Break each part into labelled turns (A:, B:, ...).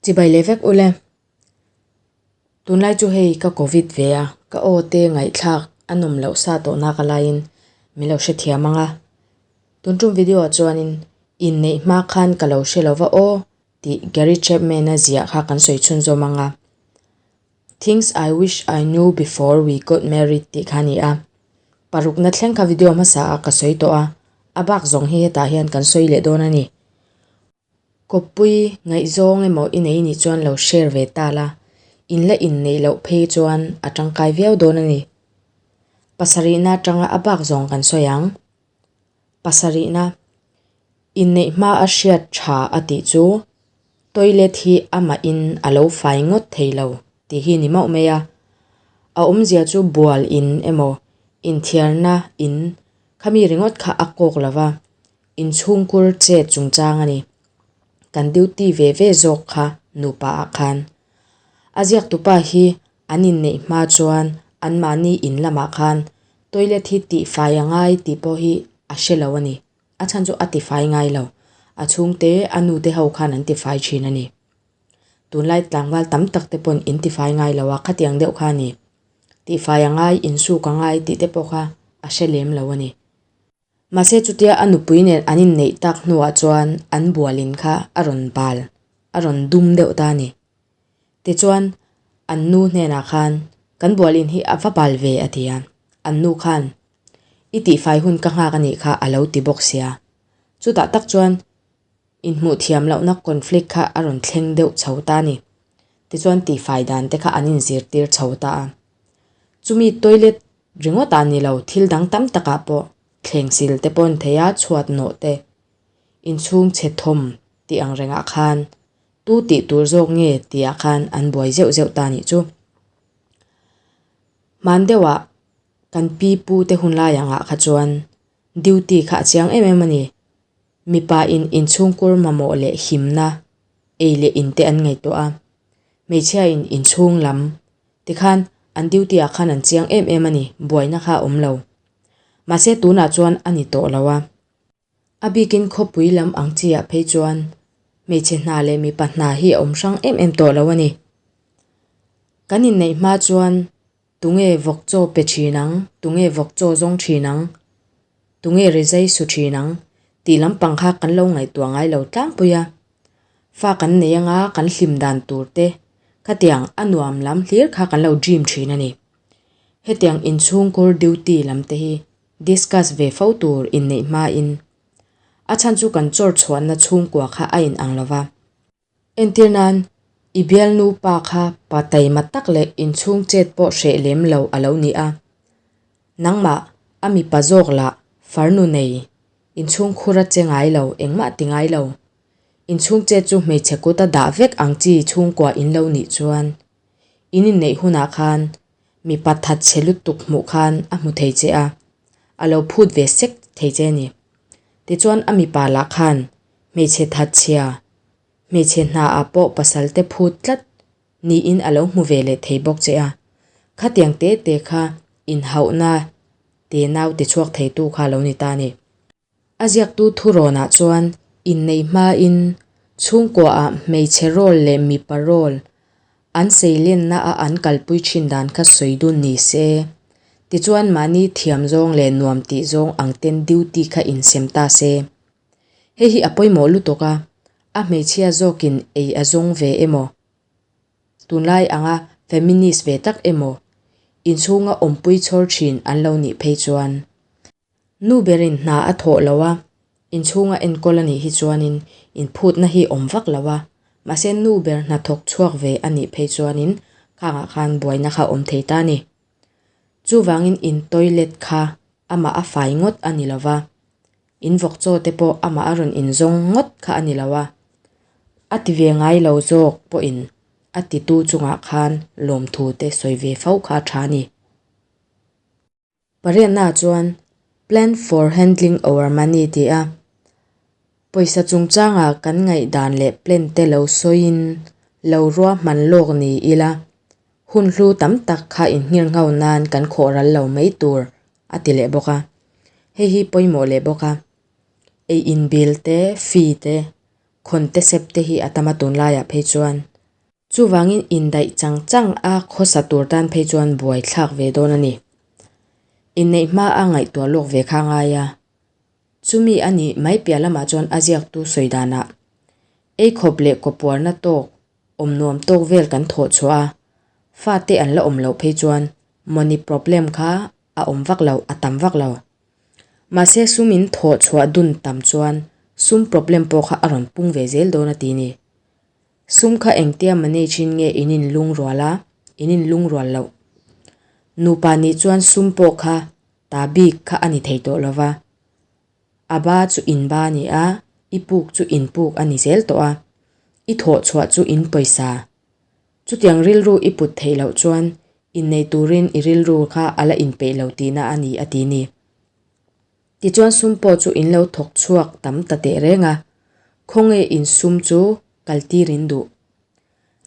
A: Chibai leh vek ule. Tunlai chu hei ka covid ve a, ka aw te ngaihthlak a nawm loh sa tawh nak alaiin min lo hrethiam ang a. Tun tum video ah chuanin inneih hma khan ka lo hre lova aw tih Gary Chapman-a ziah kha kan sawi chhunzawm ang a. Things I wish I knew before we got married tih kha a ni a. Parukna thleng kha video hmasa ah ka sawi tawh a, a bak zawng hi hetah hian kan sawi leh dawn a ni. Kawppui ngaihzawng emaw i nei nih chuan lo share ve ta la, in la inneih loh phei chuan a tangkai viau dawn a ni. Pasarihna atanga a bak zawng kan sawi ang. Pasarihna, inneih hma a hriat tha a tih chu toilet hi amahin a lo fai ngawt thei lo tih hi ni mauh mai a. A awmzia chu bual in emaw inthiarna in khami ringawt kha a kawk lova. Inchhungkur chet chungchang a ni. Kan duty ve ve zawk kha nupa ah khan. A ziaktupa hi an inneih hma chuan anmahni in lamah khan toilet hi tihfai a ngai tih pawh hi a hre lo a ni. A chhan chu a tifai ngai lo. A chhungte, a nute ho khan an tifai thin a ni. Tunlai tlangval tam tak te pawn in tifai ngai lo a, khatiang deuh kha a ni. Tihfai a ngai, insuk a ngai tih te pawh kha a hre lem lo a ni. Mahse chutia a nupui nen an inneih tak hnuah chuan an bualin kha a rawn bal, a rawn dum deuh ta a ni. Tichuan an nu hnenah khan, Kan bualin hi a va bal ve a ti a. An nu khan, I tihfai hun ka nghak a nih kha a lo ti bawk sia. Chutah tak chuan inhmuh thiam lohna conflict kha a rawn thleng deuh chho ta a ni. Tichuan tihfai dan te kha an inzirtir chho ta a. Chumi toilet Ringawt ah ni lo, thil dang tam takah pawh thleng sil te pawn thei a chhuat nawh te, inchhung chhe thawm tih ang rengah khan tu tih tur zawk nge tihah khan an buai zeuh zeuh ta nih chu. Hman deuhah kan pi pu te hun lai angah kha chuan duty kha a chiang em em a ni. Mipa in inchhungkur mamawh leh himna ei leh in te an ngaihtuah a, hmeichhia in inchhung lam Tikhan an duty ah khan an chiang em em a ni, buaina kha a awm lo. Mahse tunah chuan a ni tawh lo a. A bikin khawpui lam ang chi ah phei chuan hmeichhe hna leh mipa hna hi a awm hrang em em tawh lo a ni. Kan inneih hma chuan tunge vawk chaw pe thin ang, tunge vawk chaw zawng thin ang, tunge rizai su thin ang tih lampang kha kan lo ngaihtuah ngai lo tlangpui a. Fa kan nei anga kan hlim dan tur te Khatiang a nuam lam hlir kha kan lo dream thin a ni. Hetiang inchhungkur duty lam te hi discuss ve fo tur inneih hmain a chhan chu kan chawr chhuahna chhungkua kha a in ang lova. Entir nan, i bialnu pa kha pa taima tak leh inchhung chet pawh hreh lem lo a lo ni a. Nangmah a mipa zawk lah farnu nei, inchhungkhur a che ngai lo, engmah ti ngai lo. Inchhung che chu hmeichhe kut a dah vek ang chi chhungkua in lo nih chuan in inneih hunah khan mipa that chhe lutuk hmuh khan a hmu thei che a, a lo phut ve sek thei che a ni. Tichuan a mipa lah khan hmeichhe that chhia, hmeichhe hna ah pawh pasal te phut tlat niin a lo hmu ve leh thei bawk che a. Khatiang te te kha inhauhna te nau tichhuak theitu kha a lo ni ta a ni. A ziaktu thurawnah chuan inneih hmain chhungkuaah hmeichhe role leh mipa role an seilenna a an kalpui thin dan kha sawi dun ni se. Tichuan mahni thiam zawng leh nuam tih zawng ang ten duty kha insem ta se. Hei hi a pawimawh lutuk a, a hmeichhia zawkin ei a zawng ve emaw, tunlai anga feminist ve tak emaw, inchhunga awmpui chhawr thin an lo nih phei chuan. Nu berin hna a thawh lo a, inchhunga enkawl a nih hi chuanin inphutna hi awm vak lo a, mahse nu ber hna thawk chhuak ve a nih phei chuanin khangah khan buaina kha awm thei ta a ni. Chuvangin in toilet kha amah a fai ngawt a ni lo va, in vawk chaw te pawh amah a rawn inzawng ngawt kha a ni lo a, a ti ve ngai lo zawk pawhin a titu chungah khan lawmthu te sawi ve fo kha a tha a ni. Pariatna chuan Plan for handling our money ti a, pawisa chungchanga kan ngaihdan leh plan te lo sawiin lo ruahman lawk ni ila, hun hlu tam tak kha inhngirngho nan kan khawh ral lo mai tur a ti leh bawk a. Hei hi pawimawh leh bawk a, ei inbil te, fee te, khawn te sep te hi a tam a tunlaiah phei chuan. Chuvangin indaih chang chang a khawsa tur tan phei chuan buaithlak ve dawn a ni. Inneih hma a ngaihtuah lawk ve kha ngai a. Chumi a nih mai piah lamah chuan a ziaktu sawi danah eikhawp leh kawpuarna tawk awm nuam tawk vel kan thawh chhuah a, fate an la awm loh phei chuan money problem kha a awm vak lo, a tam vak lo. Mahse sum in thawh chhuah dun tam chuan sum problem pawh kha a rawn pung ve zel dawn a ti ni. Sum kha engtia manage in nge in inlungrual a, in inlungrual loh. Nupa nih chuan sum pawh kha ta bik kha a ni thei tawh lo va. A ba chu in ba a ni a, i puk chu in puk a ni zel tawh a. I thawh chhuah chu in pawisa. Chutiang rilru i put theih loh chuan innei turin i rilru kha a la inpeih lo tihna a ni a ti ni. Tichuan sum pawh chu in lo thawk chhuak tam ta teh reng a, khawnge in sum chu kal tir in duh.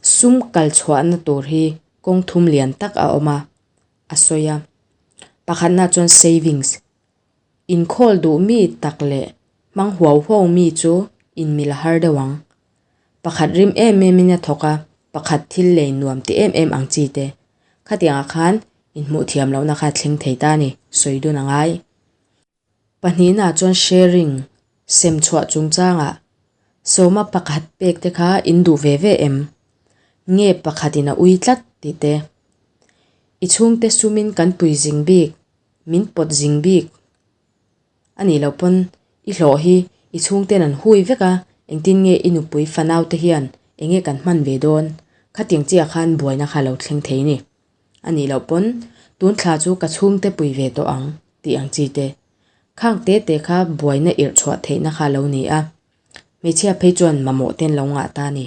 A: Sum kal chhuahna tur hi kawng thum lian tak a awm a, a sawi a. Pakhatna chuan savings, inkhawl duh mi tak leh hmang huau huau mi chu inmil a har deuh ang. Pakhat rim em em in a thawk a, pakhat thil lei nuam ti em em ang chi te. Khatiangah khan inhmuh thiam lohna kha thleng thei ta a ni, sawi dun a ngai. Pahnihna chuan sharing, sem chhuah chungchangah sawma pakhat pek te kha in duh ve ve em? Nge pakhatin a ui tlat tih te. I chhungte sumin kan pui zing bik, min pawt zing bik a nih loh pawn i hlawh hi i chhungten an hui vek a, engtin nge i nupui fanau te hian enge kan hman ve dawn? Khatiang chiah khan buaina kha lo thleng thei ni. A nih loh pawn tun thla chu ka chhungte pui ve tawh ang tih ang chi te. Khang te te kha buaina irh chhuah theihna kha lo ni a. Hmeichhia phei chuan mamawh ten lo ngah ta ni.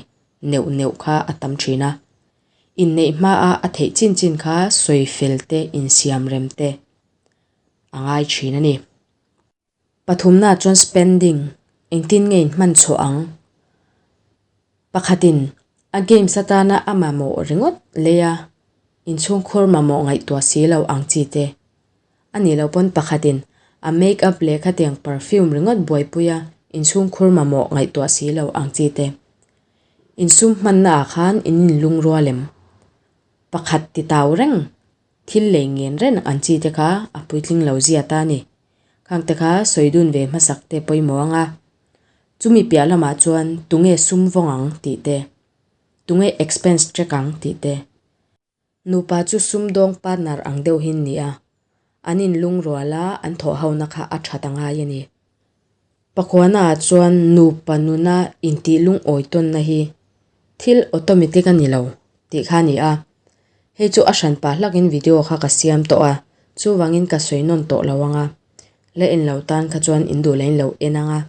A: Neuh neuh kha a tam thin a. Inneih hmaa a theih chin chin kha sawi fel te insiam rem te a ngai thin a ni. Pathumna chuan spending, engtin nge in hman chhuah ang? Pakhatin a games atana a mamawh ringawt lei a, inchhungkhur mamawh ngaihtuah si lo ang chi te. A nih loh pawn pakhatin a make up leh khatiang perfume ringawt buaipui a, inchhungkhur mamawh ngaihtuah si lo ang chi te. Insum hmanna ah khan in inlungrual em? Pakhat ti tau reng Thil lei ngen reng an chi te kha a puitling lo zia ta a ni. Khang te kha sawi dun ve hmasak te pawimawh ang a. Chumi piah lamah chuan tunge sum vawng ang tih te, tunge expense track ang tih te. Nupa chu sumdawng partner ang deuh hin ni a, an inlungrual a, an thawh hona kha a that a ngai a ni. Pakhuana ah chuan nupa nuna intih lungawi tawnna hi thil automatic a ni lo tih kha a ni a, hei chu a hran pah hlakin video kha ka siam tawh a, chuvangin ka sawi nawn tawh lo ang a, la en lo tan kha chuan in duh leh in lo en ang a.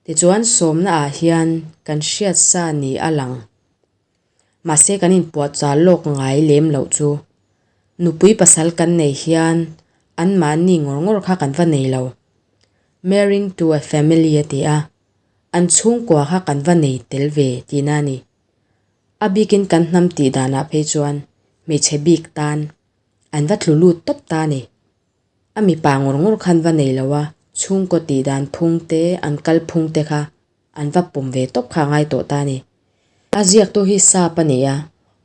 A: Tichuan sawmna ah hian kan hriat sa ni a lang. Mahse kan inpuahchah lawk ngai lem loh chu nupui pasal kan nei hian anmahni ngawr ngawr kha kan va nei lo. Marrying to a family a ti a, an chhungkua kha kan va nei tel ve tihna a ni. A bikin kan hnam tih danah phei chuan hmeichhe bik tan an va tlu lut tawp ta a ni. A mipa ngawr ngawr khan va nei lo a, chhungkaw tih dan phung te, an kal phung te kha An va pawm ve tawp kha a ngai tawh ta a ni. A ziaktu hi sap a ni a,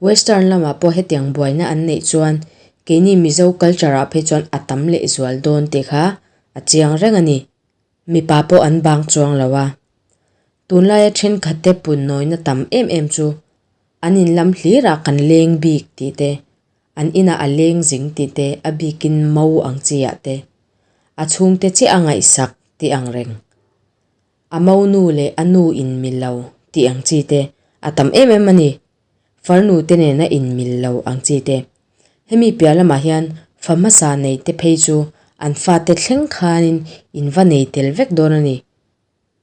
A: Western lamah pawh hetiang buaina an neih chuan keini Mizo culture ah phei chuan a tam lehzual dawn tih kha a chiang reng a ni. Mipa pawh an bang chuang lo a. Tunlaia thenkhatte punnawina tam em em chu an inlam hlirah kan leng bik tih te, an inah a leng zing tih te, a bikin mo ang chi ah te, a chhungte chiah a ngaihsak tih ang reng. A monu leh a nu inmil lo tih ang chi te a tam em em a ni. Farnu te nena inmil lo ang chi te. Hemi piah lamah hian fa hmasa nei te phei chu an fate thleng khanin in va nei tel vek dawn a ni.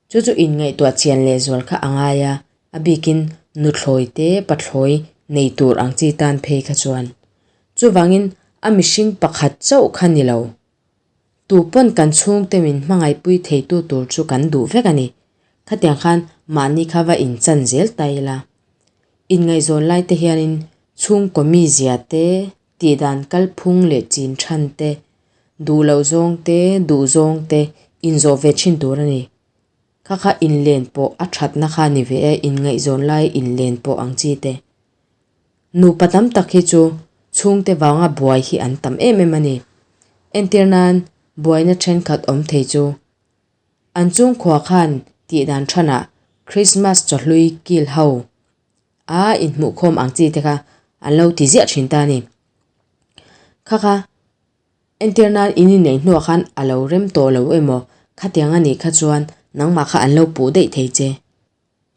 A: Chu chu inngaihtuah chian lehzual kha a ngai a, a bikin nuthlawi te pathlawi nei tur ang chi tan phei kha chuan. Chuvangin a mihring pakhat chauh kha ni lo. Tu pawn kan chhungte min hmangaihpui theitu tur chu kan duh vek a ni. Khatiang khan mahni kha va inchan zel ta ila. Inngaihzawn lai te hianin chhungkaw mizia te, tihdan kalphung leh chin than te, duh loh zawng te, duh zawng te inzawh ve thin tur a ni. Kha kha inlen pawh a thatna kha a ni ve e, inngaihzawn lai inlen pawh ang chi te. Nupa tam tak hi chu chhungte vanga buai hi an tam em em a ni. Entir nan buaina thenkhat awm thei chu an chhungkhua khan tihdan thanah Krismas chawhlui kil ho a inhmuhkhawm ang chi te kha an lo ti ziah thin ta a ni. Kha kha entir nan in inneih hnuah khan a lo rem tawh lo emaw khatiang a nih kha chuan nangmah kha an lo puh daih thei che.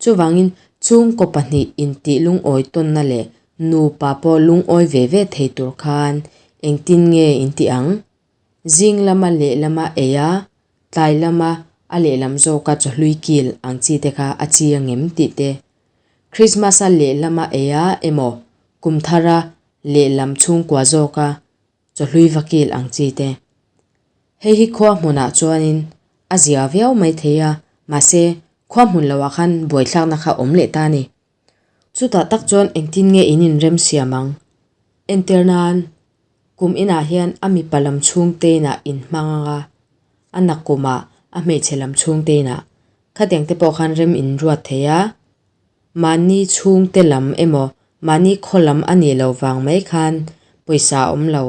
A: Chuvangin chhungkaw pahnih intih lungawi tawnna leh nupa pawh lungawi ve ve thei tur khan engtin nge intih ang? Zing lama lehlama ei a, tlai lama a lehlam zawka chawhlui kil ang chi te kha a chi angem tih te. Krismas-a lehlama ei a emaw kum thara lehlam chhungkua zawka chawhlui va kil ang chi te. Hei hi khua hmunah chuanin a zia viau mai thei a, mahse khua hmun loah khan buaithlakna kha awm leh ta a ni. Chutah tak chuan engtin nge in inrem siam ang? Entir nan, kum inah hian a mipa lam chhungte inah inhmang ang a, a nakkumah a hmeichhe lam chhungte inah. Khatiang te pawh khan rem inruat thei a, mahni chhungte lam emaw mahni khaw lam a nih loh vang mai khan pawisa a awm lo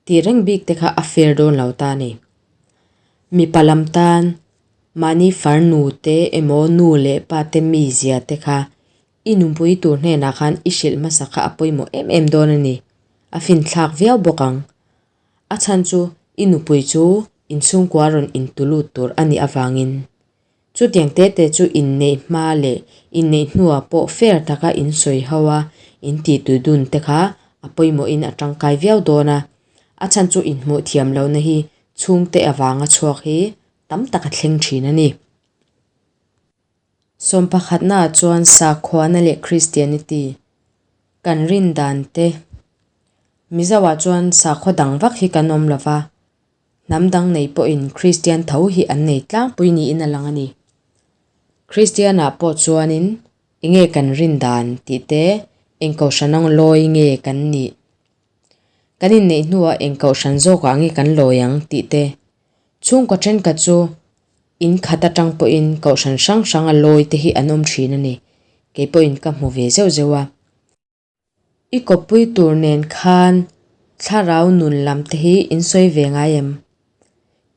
A: tih reng bik te kha a fair dawn lo ta a ni. Mipa lam tan mahni farnu te emaw nu leh pa te mizia te kha i nunpui tur hnenah khan i hrilh hmasa kha a pawimawh em em dawn a ni. A finthlak viau bawk ang. A chhan chu i nupui chu inchhungkua rawn intulut tur a nih avangin Chutiang te te chu inneih hma leh inneih hnuah pawh fair taka insawi ho a, intih tui dun te kha a pawimawhin a tangkai viau dawn a. A chhan chu inhmuh thiam lohna hi chhungte avanga chhuak hi tam tak a thleng thin a ni. Sawmpakhatnaah chuan sakhuana leh Christianity kan rin dan te Mizoah chuan sakhua dang vak hi kan awm lo va, Hnam dang nei pawhin Kristian tho hi an nei tlangpui niin a lang a ni. Kristianah pawh chuanin enge kan rin dan tih te, eng kohhran ang lawi nge kan nih, kan inneih hnuah eng kohhran zawkah nge kan lawi ang tih te, chhungkaw thenkhat chu in khat atang pawhin kohhran hrang hranga lawi te hi an awm thin a ni. Kei pawhin ka hmu ve zeuh zeuh a. I kawppui tur nen khan thlarau nun lam te hi in sawi ve ngai em?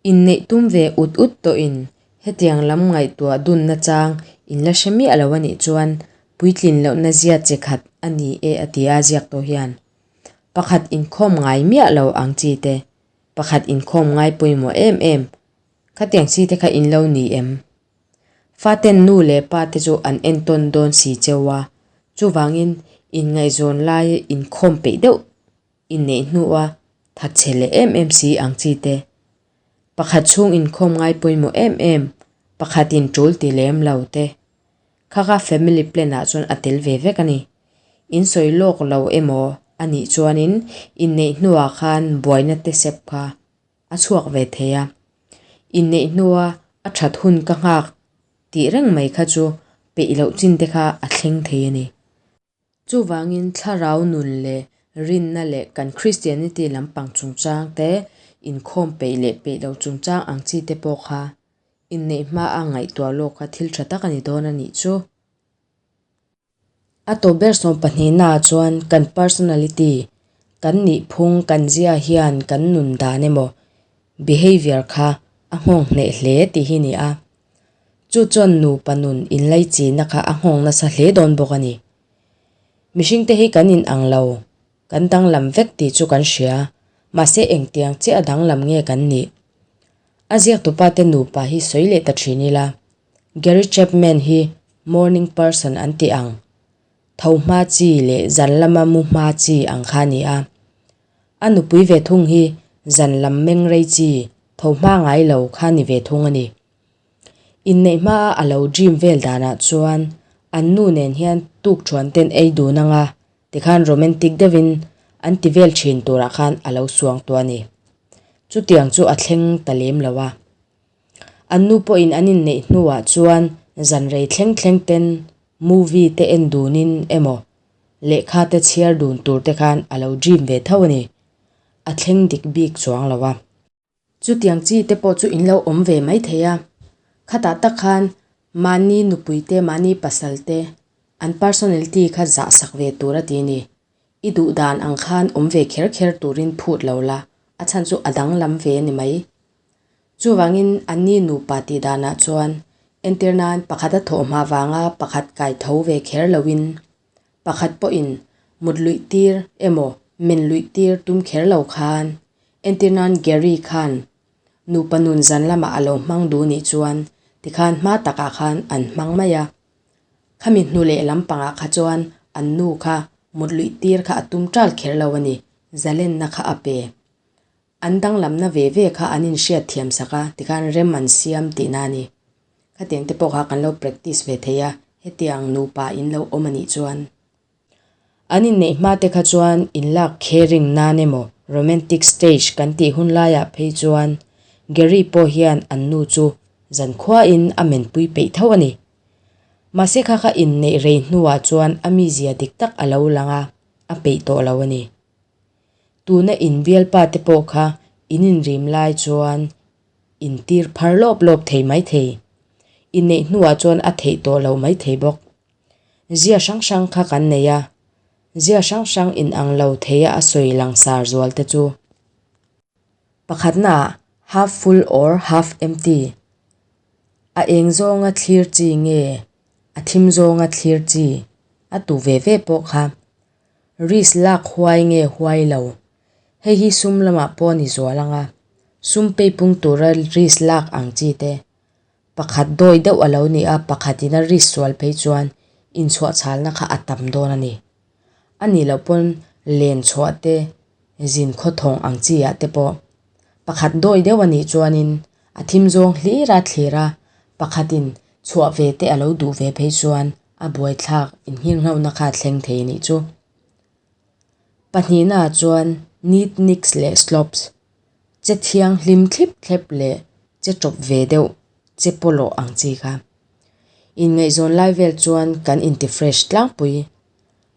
A: Inneih tum ve ut ut tawhin hetiang lam ngaihtuah dunna chang in la hre miah lo a nih chuan puitlin lohna zia che khat a ni e a ti a ziak tawh hian. Pakhat inkhawm ngai miah lo ang chi te, pakhat inkhawm ngai pawimawh em em, khatiang chi te kha in lo ni em? Faten nu leh pa te chu an entawn dawn si cheu a, chuvangin inngaihzawn lai inkhawm peih deuh inneih hnua thatchhe leh em em si ang chi te. Pakhat chhung inkhawm ngai pawimawh em em, pakhatin tul ti lem lo te. Kha kha family plan ah chuan a tel ve vek a ni. In sawi lawk lo emaw a nih chuanin inneih hnuah khan buaina te sep kha a chhuak ve thei a, inneih hnua a that hun ka nghak tih reng mai kha chu peih loh chin te kha a thleng thei a ni. Chuvangin thlarau nun leh rinna leh kan Christianity lampang chungchang te, inkhawm peih leh peih loh chungchang ang chi te pawh kha inneih hmaa ngaihtuah lawk kha thil tha tak a ni dawn a nih chu. A tawp ber sawmpahnihnaah chuan kan personality, kan nihphung, kan zia hian kan nun dan emaw behaviour kha a nghawng hneh hle tih hi ni a. Chu chuan nupa nun inlaichihna kha a nghawng nasa hle dawn bawk a ni. Mihringte hi kan inang lo, kan danglam vek tih chu kan hria, mahse engtiang chiah a danglam nge kan nih? A ziaktupa te nupa hi sawi leh ta thin ila. Gary Chapman hi morning person an tih ang, tho hma chi leh zan lama mu hma chi ang kha a ni a. A nupui ve thung hi zan lam meng rei chi, tho hma ngai lo kha ni ve thung a ni. Inneih hmaa a lo dream vel danah chuan an nu nen hian tukthuan ten ei dun anga tikhan romantic deuhin an ti vel thin turah khan a lo suang tawh a ni. Chutiang chu a thleng ta lem lo a. An nu pawhin an inneih hnuah chuan zan rei thleng thleng ten movie te en dunin emaw lehkha te chhiar dun tur te khan a lo dream ve tho a ni. A thleng dik bik chuang lo a. Chutiang chi te pawh chu in lo awm ve mai thei a. Khatah tak khan mahni nupui te mahni pasal te an personality kha zah sak ve tur a ti a ni. I duh dan ang khan awm ve kher kher turin phut lo la, a chhan chu a danglam ve a ni mai. Chuvangin anni nupa tih danah chuan entir nan pakhat a thawh hma vanga pakhat kai tho ve kher loin pakhat pawhin mut luih tir emaw men luih tir tum kher lo khan entir nan Gary khan nupa nun zan lamah a lo hmang duh nih chuan tikhan hma takah khan an hmang mai a. Khami hnu leh lampangah kha chuan an nu kha mut luih tir kha a tum ṭal kher lo a ni, zalenna kha a pe. An danglamna ve ve kha an inhriat thiam sak a, tikhan rem an siam tihna a ni. Khatiang te pawh kha kan lo practice ve thei a, hetiang nupa in lo awm a nih chuan. An inneih hma te kha chuan inlak caring nan emaw romantic stage kan tih hun laiah phei chuan Gary pawh hian an nu chu zankhuain a menpui peih tho a ni. Mahse kha kha inneih rei hnuah chuan a mizia dik tak a lo lang a, a peih tawh lo a ni. Tuna inbialpa te pawh kha in inrim lai chuan intir phar lawp lawp thei maithei. Inneih hnuah chuan a theih tawh lo maithei bawk. Zia hrang hrang kha kan nei a, zia hrang hrang inang lo theia a sawi langsar zual te chu. Pakhatnaah half full or half empty, a eng zawnga thlir chi nge a thim zawnga thlir chi a tu ve ve pawh kha risk lak huai nge huai lo, hei hi sum lamah pawh a ni zual ang a, sum peipung tura risk lak ang chi te Pakhat dawi deuh a lo ni a, pakhatin a risk sual phei chuan inchhuahchhalna kha a tam dawn a ni. A nih loh pawn len chhuah te, zin khawthawng ang chi ah te pawh. Pakhat dawi deuh a nih chuanin a thim zawng hlir a thlir a, pakhatin chhuah ve te a lo duh ve phei chuan a buaithlak inngirnghohna kha a thleng thei a nih chu. Pahnihnaah chuan neat nicks leh slobs. Che thianghlim thlip thlep leh che tawp ve deuh che pawlawh ang chi kha. Inngaihzawn lai vel chuan kan inti fresh tlangpui.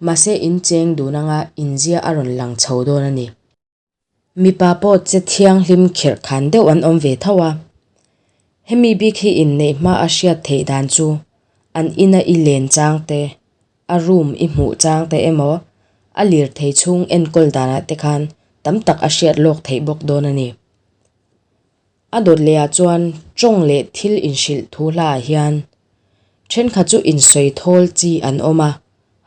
A: Mahse in cheng dun anga inzia a rawn lang chho dawn a ni. Mipa pawh che thianghlim khirh khan deuh an awm ve tho a. Hemi bik hi inneih hma a hriat theih dan chu an ina i len chang te, a room i hmuh chang te emaw a lirthei chhung enkawl danah te khan tam tak a hriat lawk theih bawk dawn a ni. A dawt lehah chuan tawng leh thil inhrilh thu hlaah hian thenkhat chu insawi thawl chi an awm a,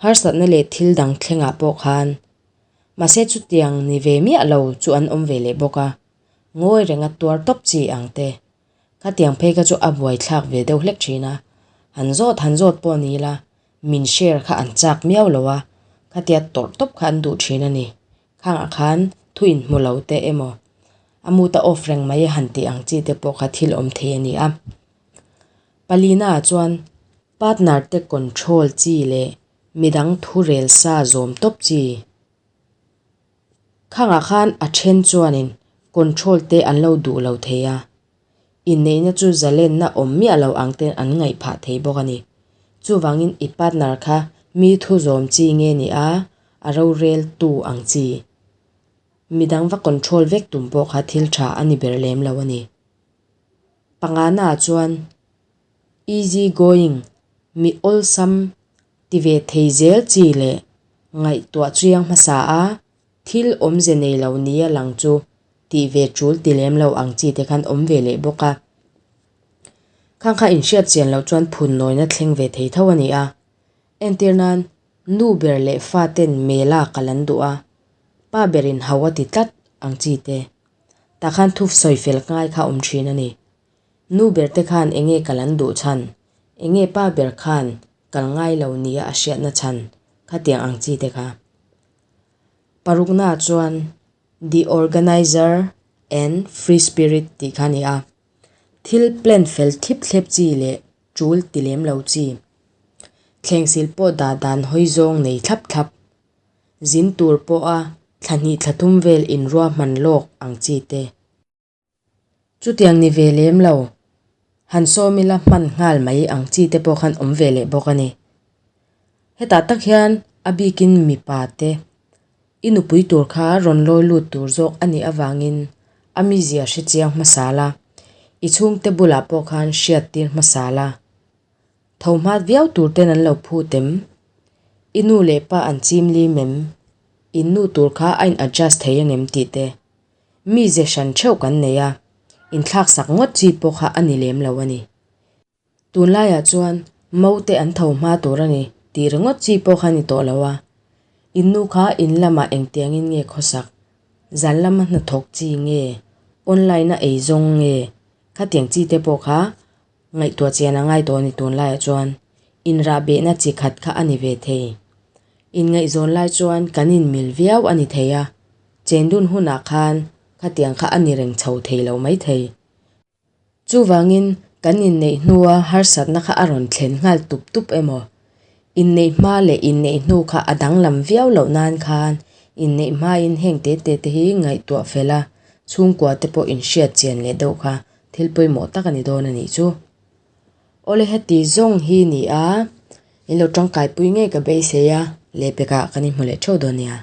A: harsatna leh thil dang thlengah pawh khan mahse chutiang ni ve miah lo chu an awm ve leh bawk a, ngawi renga tuar tawp chi ang te. Khatiang phei kha chu a buaithlak ve deuh hlek thin a, han zawt han zawt pawh ni ila min share kha an chak miau lo a, khatia tawrh tawp kha an duh thin a ni. Khangah khan thu inhmu lo te emaw a mood a off reng mai a han tih ang chi te pawh kha thil awm thei a ni a. Palina ah chuan partner te control chi leh midang thu rel sa zawm tawp chi. Khangah khan a then chuanin control te an lo duh lo thei a, inneihna chu zalenna awm miah lo ang ten an ngaih phah thei bawk a ni. Chuvangin i partner kha mi thu zawm chi nge ni a, a rorel tu ang chi. Midang va control vek tum pawh kha thil tha a ni ber lem lo a ni. Pangana ah chuan easy going, mi awlsam ti ve thei zel chi leh ngaihtuah chiang hmasa a, thil awmze nei lo nia lang chu tih ve tul ti lem lo ang chi te khan awm ve leh bawk a. Khang kha inhriat chian loh chuan phun nawina thleng ve thei tho a ni a. Entir nan, nu ber leh fa ten mela kal an duh a, pa berin ho a ti tlat ang chi te. Tah khan thu sawi fel ngai kha awm thin a ni. Nu ber te khan enge kal an duh chhan? Enge pa ber khan kal ngai lo nia a hriatna chhan khatiang ang chi te kha? Parukna chuan The Organizer and Free Spirit tih kha a ni a. Thil plan fel thlip thlep chi leh tul ti lem lo chi. Thlengsil pawh dah dan hawi zawng nei thlap thlap. Zin tur pawha thla hnih thla thum vel inruahman lawk ang chi te. Chutiang ni ve lem lo, han sawm ila hman nghal mai ang chi te pawh khan awm ve leh bawk a ni. Hetah tak hian a bikin mipa te i nupui tur kha rawn lawi lut tur zawk a nih avangin a mizia hre chiang hmasa la, i chhungte bulah pawh khan hriat tir hmasa la. Tho hmat viau tur ten an lo phut em? I nu leh pa an chim lim em? In nu tur kha a in adjust thei angem tih te. Mize hran theuh kan nei a, inthlaksak ngawt chi pawh kha a ni lem lo a ni. Tunlaiah chuan mo te an tho hma tur a ni tih ringawt chi pawh kha a ni tawh lo a. In nu kha in lamah engtiangin nge khawsak? Zan lama hnathawk chi nge? Online a ei zawng nge? Khatiang chi te pawh kha ngaihtuah chian a ngai tawh a ni tunlaiah chuan. Inrahbehna chi khat kha a ni ve thei. Inngaihzawn lai chuan kan inmil viau a ni thei a, chendun hunah khan khatiang kha a ni reng chho thei lo maithei. Chuvangin, kan inneih hnua harsatna kha a rawn thlen nghal tup tup emaw? Inneih hma leh inneih hnu kha a danglam viau loh nan khan inneih hmain heng te te te hi ngaihtuah fel a, chhungkua te pawh inhriat chian leh deuh kha thil pawimawh tak a ni dawn a nih chu. Awle heti zawng hi ni a, in lo tangkaipui ngei ka beisei a, lehpekah kan inhmu leh theuh dawn nia.